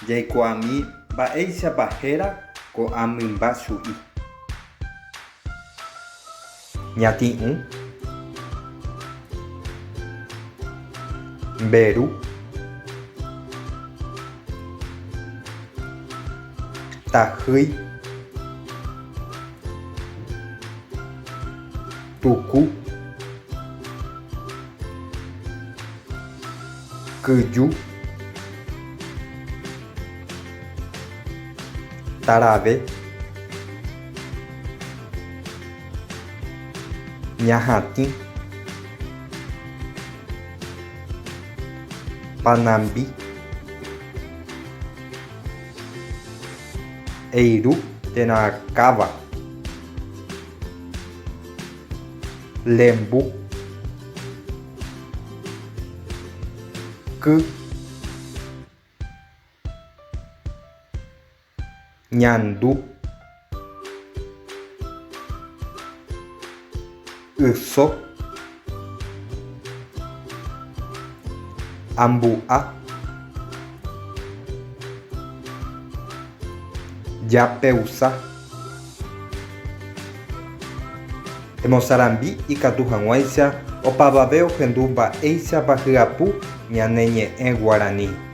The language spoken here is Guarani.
Jaikuaami mba'éichapa héra ko'ã mymba chu'i. Ñati'ũ, mberu, tahýi, tuku, kyju, tarave, ñahatĩ, panambi, eiru térã káva, lembu. Ky. Ñandu. Yso. Ambu'a. Japeusa. Emosarambi ikatu hag̃uáicha opavave ohendu mba'éichapa hyapu ñane ñe'ẽ guarani.